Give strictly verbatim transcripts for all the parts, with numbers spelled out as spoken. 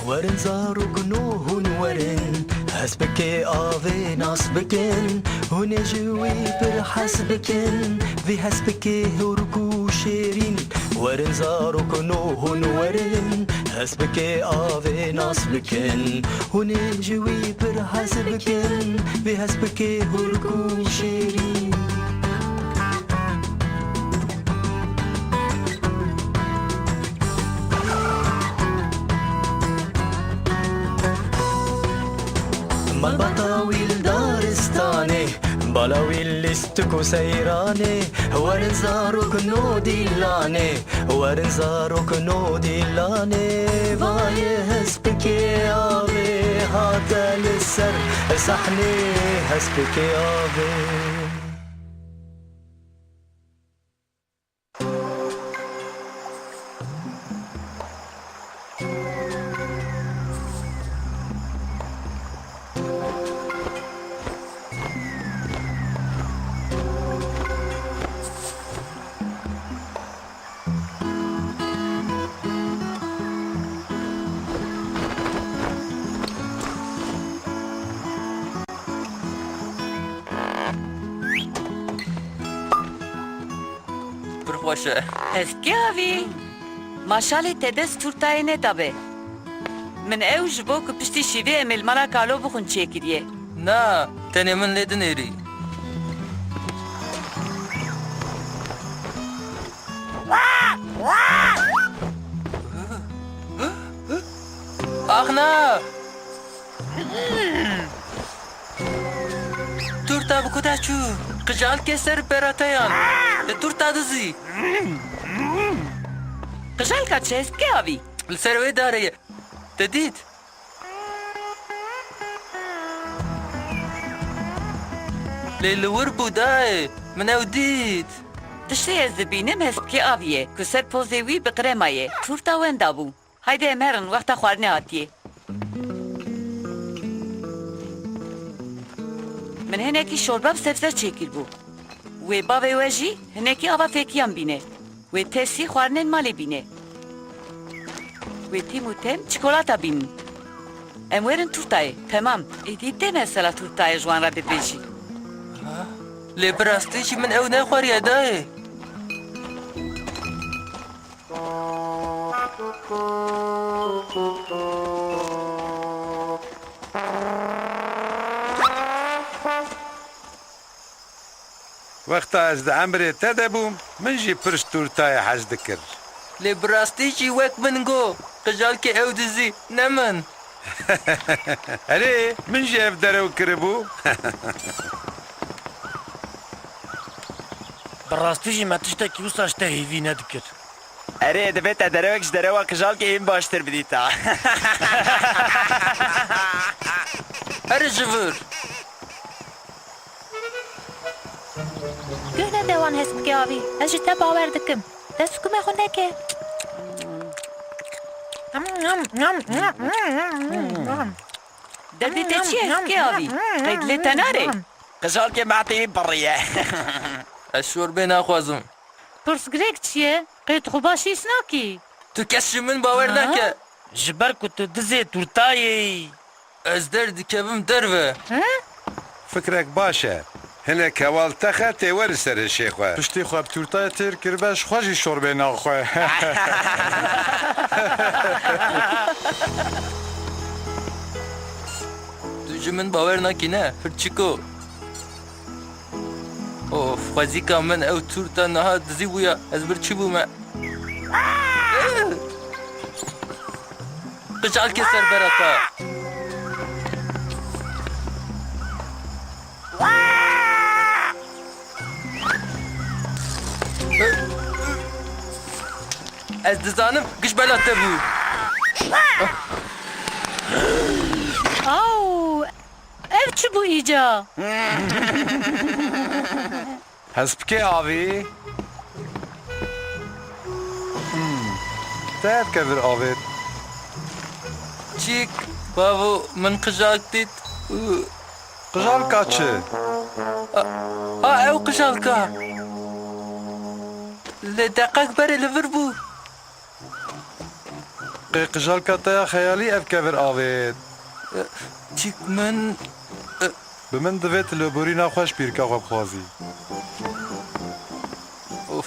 Werin zarokno hûn werin, hespikê avê nas bikin, hûn ê ji wî pir hez bikin, vî hespikê hûrk û şêrîn. Werin zarokno hûn werin, hespikê avê nas bikin, hûn ê ji wî pir hez bikin, vî hespikê hûrk û şêrîn. Malbata wî li daristanê, bala wî lîstik û seyranê, werin zarokno dîlanê, werin zarokno dîlanê, vayê hespikê avê hate li ser sahnê, hespikê avê. Pir xweş e. Hespikê avî. Maşalê te dest tûrtayê netabe. Min ew ji bo ku piştî şîvê em ê li mala kalo bixwin çêkiriye. Na, tenê min lê dinêrî. Ax na! Tûrta bi ku de çû? Qijalkê ser berateyan. Li tûrta dizî. Qijalka çi, hespikê avî? Li ser wê darê ye. Te dît? Lê li wir bû dayê. Min ew dît. Tiştê ez dibînim hespikê avî ye, ku ser pozê wî bi qirema ye. Tûrta wenda bû. Haydi em herin, wexta xwarinê hatiye. Min hinekî şorba bi sebze çêkiribû. Wê bavê we jî hinekî ava fêkiyan bîne. Wê tesî xwarinên malê bîne. Wê tim û tem çikolata bînin. Em werin tûrtayê. Temam. Êdî dê mesela tûrtayê ji wan re bibêjî. Lê bi rastî jî min ew nexwariye dayê. Wexta ez di emrê te de bûm, min jî pir ji tûrtayê hez dikir. Lê bi rastî jî wek min got, qijalkê ew dizî, ne min. Erê, min jî ev derew kiribû. Bi rastî jî me tiştekî wisa ji te hêvî nedikir. Erê, divê te derewek ji derewa qijalkê hîn baştir bidîta. Erê ji vir. Guh nede wan hespikê avî. Ez ji te bawer dikim. Te sikumê xwe neke. Derdê te çi ye hespikê avî? Qey dilê te nare? Qijalkê me tê biriye. Ez şorbê naxwazim. Pirsgirêk çi ye? Qey tu xwe baş hîs nakî? Tu kes ji min bawer Ha? nake. Ji ber ku tu dizê tûrtayê yî. Ez derdikevim derve. He? Fikrek baş e. Hinek heval texe tê were ser hişê xwe. Piştî xwe bi tûrtayê têr kiribe, ji xwe jî şorbê naxwe. Tu ji min bawer nakî ne, pirçiko. Of, xwezîka min ew tûrta niha dizî bûya, ez birçî bûme. Qijalkê serbera te. Ez dizanim giş bela te bû. Aw, ev çi bû îca? Hespikê avî. Hmm. Te ev kevir avêt. Çîk, bavo, min qijalk dît. Qijalka çi? A, a, ew qijalka. Lê deqek berê li vir bû. Qê qijalka te ya xeyalî ev kevir avêt? Çik min? Bi min divê tu lêborîna xwe ji pîrka xwe bixwazî. Of.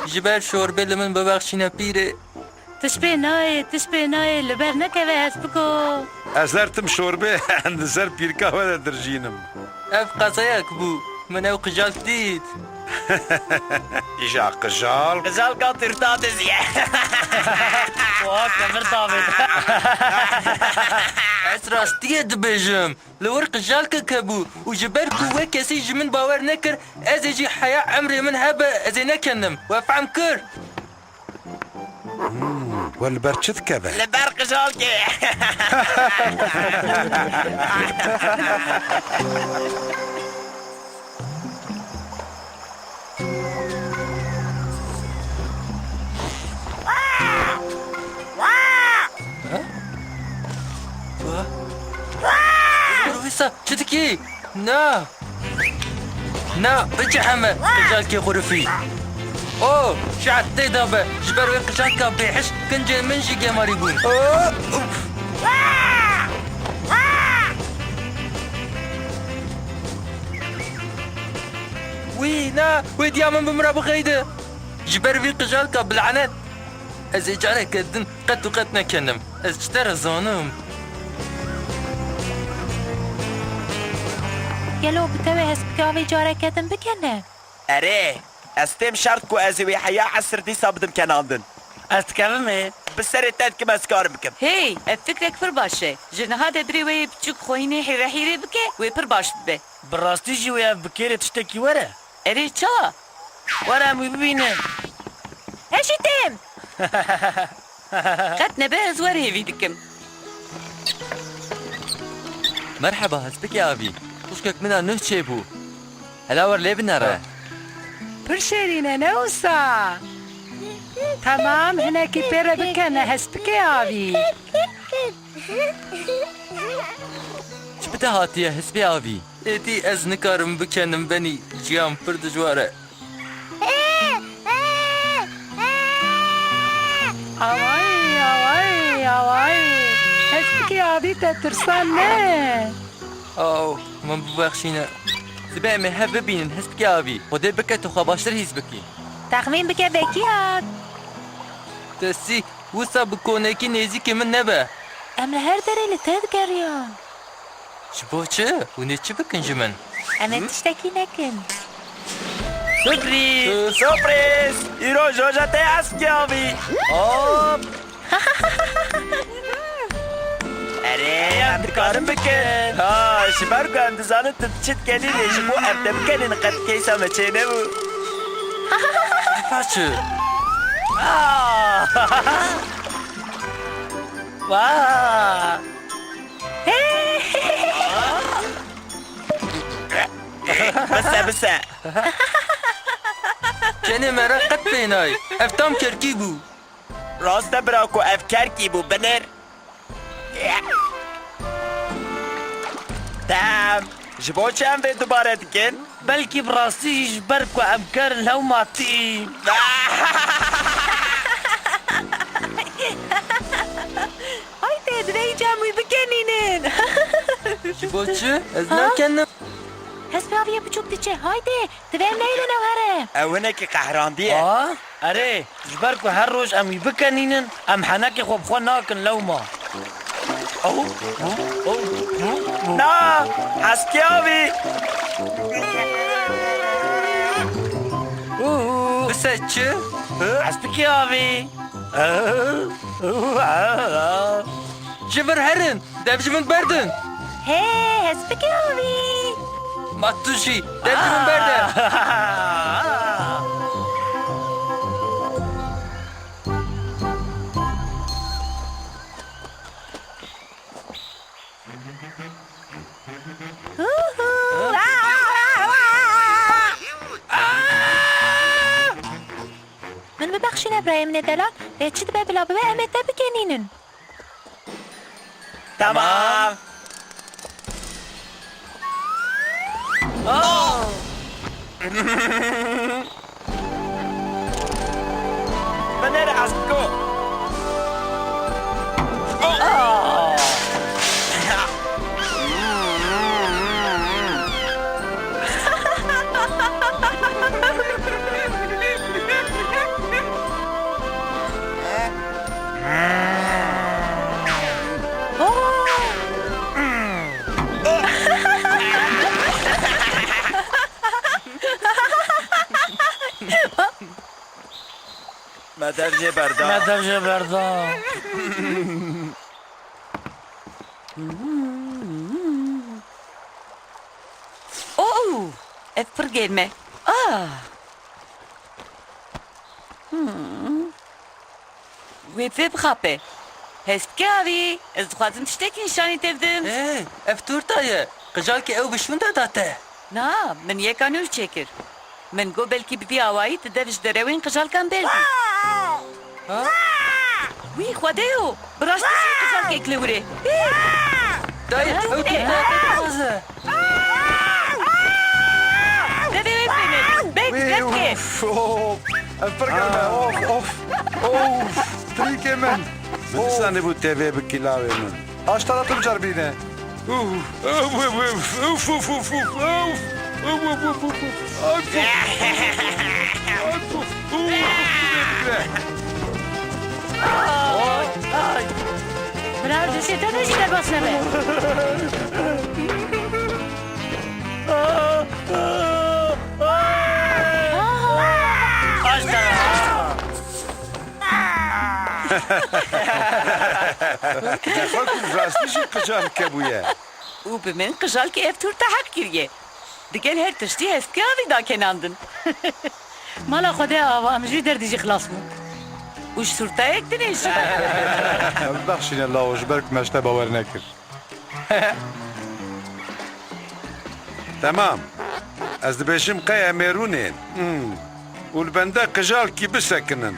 Ji ber şorbê li min bibexşîne pîrê. Tişt pê nayê, tişt pê nayê, li ber nekeve hespiko. Ez her tim şorbê li ser pîrka we de dirjînim. Ev qezayek bû. Min ew qijal dît. Îja qijal. Qijalka tirta diziye. Oha, kevir davêt. Ez rastiyê dibêjim. Li wir qijalkek hebû û ji ber ku wek kesî ji min bawer nekir, ez ê jî heya emrê min hebe ez ê nekenim. We fehm kir? Hmm, we li ber çi dikeve? Li ber qijalkê. Wisa çi dikî? Na! Na, biciheme, qijalkê xurifî. O, şeht tê de be, ji ber wê qijalka bêhiş kincên min jî gemarî bûn. O, uf! Wî, na, wê diya min bi min re bixeyde. Ji ber vî qijalka bil'anet. Ez ê careke din qet û qet nekenim. Ez ji te re zanim. Gelo bi te wê hespikê avê careke din bikene? Erê, ez têm şert ku ez ê wê heya esr dîsa bidim kenandin. Ez dikevim ê? Bi serê te dikim ez kar bikim. Hey, ev fikrek pir baş e. Ji niha de birê wê yê biçûk xweyînê hêrehîrê bike, wê pir baş bibe. Bi rastî jî wê ev bi kêrê tiştekî were? Erê ça? Were em wî bibînin. Ez jî têm. Qet nebe ez wer hêvî dikim. Merheba, hespikê avî. Xwişkek min a nuh çêbû. Hela wer lê binere. Pir şêrîn e, ne wisa? Temam, hinekî pê re bikene, hespikê avî. Çi bi te hatiye, hespê avî? Êdî ez nikarim bikenim benî, jiyan pir dijwar e. Away, away, away. Hespikê avî te tirsan ne. Aw, min bibexşîne. Dibe em ê hev bibînin, hespikê avî. Xwedê bike tu xwe baştir hîs bikî. Texmîn bike vekî hat. Tesî, wisa bi konekî nêzîkê min nebe. Em li her derê li te digeriyan. Ji bo çi? Hûn ê çi bikin ji min? Em ê tiştekî nekin. Surprîz! Surprîz! Îro roja te, hespikê avî. Hop! Erê, em dikarin bikin. Ha, ji ber ku em dizanin tu çi dikenî lê ji bo em te bikenîn qet keysa me çênebû. Paçi. Ah! Wah! Bise, bise. Çenê me re qet pê nayê. Ev tam kerkî bû. Rast e bira ku ev kerkî bû, binêr. Dem. Ji bo çi em vê dubare dikin? Belkî bi rastî jî ji ber ku em ker in lewma tî. Haydi, divê îcar em wî bikenînin. Ji bo çi? Ez Ha? nakenim. Hespê aviyê biçûk diçe. Haydi, divê em neynin ew here. Ew hinekî qehrandiye. Ha? Erê, ji ber ku her roj em wî bikenînin, em henekê xwe bi xwe nakin lewma. Na, hespikê avî. Bise çi? Hespikê avî. Ji vir herin, dev ji min berdin. Hê, hespikê avî. Ma tu jî, dev ji min berde. Min bibexşîne birayê min ê delal, lê çi dibe bila bibe em ê te bikenînin. Tamam. Aa! Go! Go! Me dev jê berda. Me dev jê berda. Oh, ev pir germ e. Ah. Hmm. Wê pê bixape. Hestke avî, ez dixwazim tiştekî nîşanî te bidim. Ê, ev torta ye. Qijalkê ew bi şûnde da te. Na, min yeka nû çêkir. Min got belkî bi vî awayî tu dev ji derewên qijalkan berdî. Ha? Wî Xwedê yo, bi rastî jî qijalkek li wir e. Dayê, ew torta te dixwaze. Devê wê bîne. Bek, Wî, bek. Of, of. Ev pir germ e. Of, of. Of. Trîkê min. Min dîsa nebû tevê bi kilavê min. Aştara tu biceribîne. Uf, uf, uf, uf. Ay, ay. Bira, dişê te de jî derbas nebe. Aştara. Xwe ku rastî jî qijalke bûye. Û bi min qijalkê ev torta heq kiriye. Digel her tiştî hestke avî dakenandin. Mala Xwedê ava, em ji vî derdî jî xilas bûn. Û ji tortayek din ê jî. Em bibexşîne lawo, ji ber ku me ji te bawer nekir. Temam. Ez dibêjim qey em ê rûnên. Hmm. Û li benda qijalkî bisekinin.